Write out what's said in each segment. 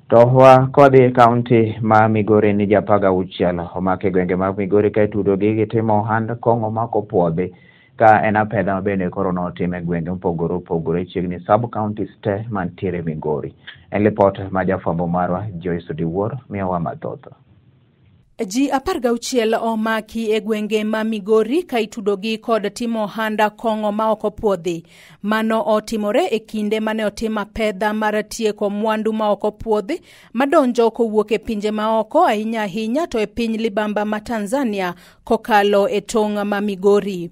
To wa kodhi kaunti ma Migori ni japaga auchiel omaki e gwenge mag Migori ka itudogi gi timo ohand kong'o ma ok opuodhi ka en apedha ma bende koro notim e gwenge mopogore opogore chiegni sub counties te mantiere Migori. En lipot ma jafwambo marwa Joyce Odiwuor miyowa mathoth. Ji 16 omaki e gwenge ma Migori ka itudogi kod timo ohanda kong'o ma ok opuodhi. Mano otimore e kinde mane otim apedha mar tieko mwandu ma ok opuodhi madonjo kowuok e pinje maoko ahinya ahinya to e piny libamba ma Tanzania kokalo e tong' ma Migori.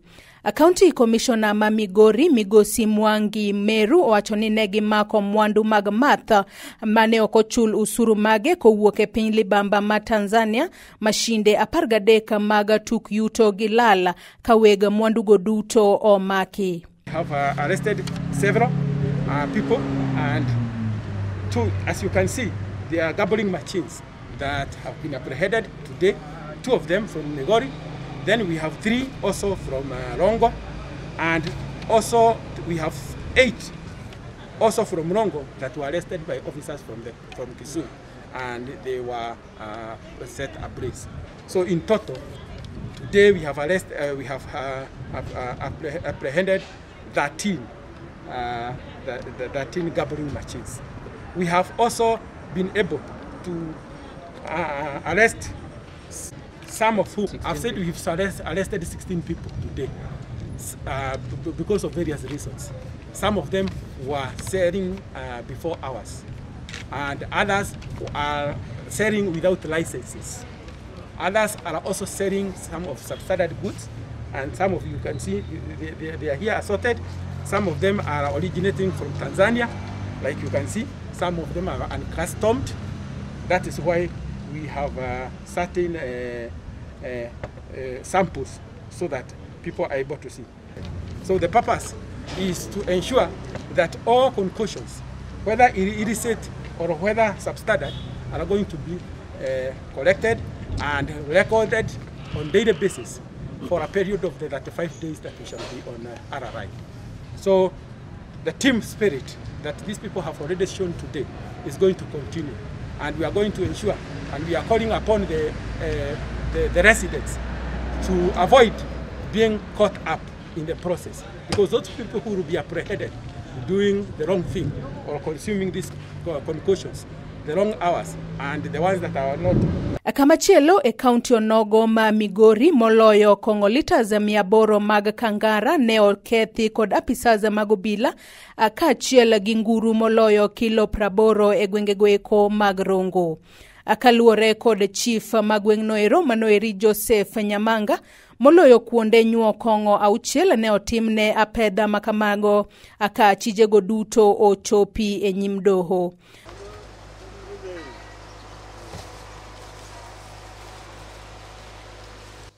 County Commissioner ma Migori Migosi Mwangi Meru owacho ni ne gimako mwandu mag math mane ok ochul usuru mage kowuok e piny libamba ma Tanzania, mashinde 13 mag tuk yuto gi lal ka weg mwandugo duto omaki. Have arrested several people, and two, as you can see, they are gambling machines that have been apprehended today, 2 of them from Migori. Then we have 3 also from Rongo, and also we have 8 also from Rongo that were arrested by officers from Kisumu, and they were set ablaze. So in total, today we have apprehended 13 13 gambling machines. We have also been able to arrest some of whom I've said we've arrested 16 people today because of various reasons. Some of them were selling before hours, and others are selling without licenses. Others are also selling some of substandard goods, and some of you can see they are here assorted. Some of them are originating from Tanzania, like you can see. Some of them are uncustomed. That is why we have certain samples so that people are able to see. So the purpose is to ensure that all concoctions, whether illicit or whether substandard, are going to be collected and recorded on daily basis for a period of the 35 days that we shall be on RRI. So the team spirit that these people have already shown today is going to continue, and we are going to ensure, and we are calling upon the residents to avoid being caught up in the process, because those people who will be apprehended doing the wrong thing or consuming these concoctions, the wrong hours, and the ones that are not. Kamachielo e kaunti onogo ma Migori moloyo kong'o litas 800 mag kangara ne okethi kod apisas mag obila kaachiel gi nguru moloyo kilo 80 e gwengego eko mag Rongo. Kaluwore kod chief ma gweng'no ero manoeri Joseph Nyamanga, moloyo kuonde nyuo kong'o 6 ne otimne apedha makamago ka chijego duto ochopi e nyim doho.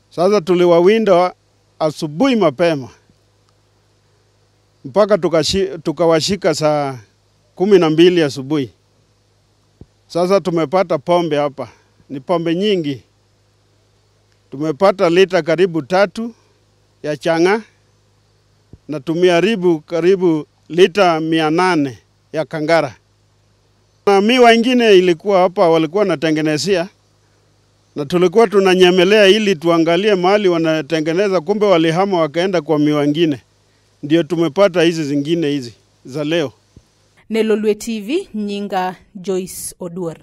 Sasa tuliwawinda asubuhi mapema mpaka tukawashika saa 12 asubuhi. Sasa tumepata pombe hapa, ni pombe nyingi. Tumepata lita karibu 3 ya changa na tumeharibu karibu lita 800 ya kangara. Na miwa ingine ilikuwa hapa walikuwa wanatengenezea, na tulikuwa tunanyemelea ili tuangalie mahali wanatengeneza, kumbe walihama wakaenda kwa miwa ingine. Ndio tumepata hizi zingine hizi za leo. Nelolwe TV, Nyinga Joyce Oduor.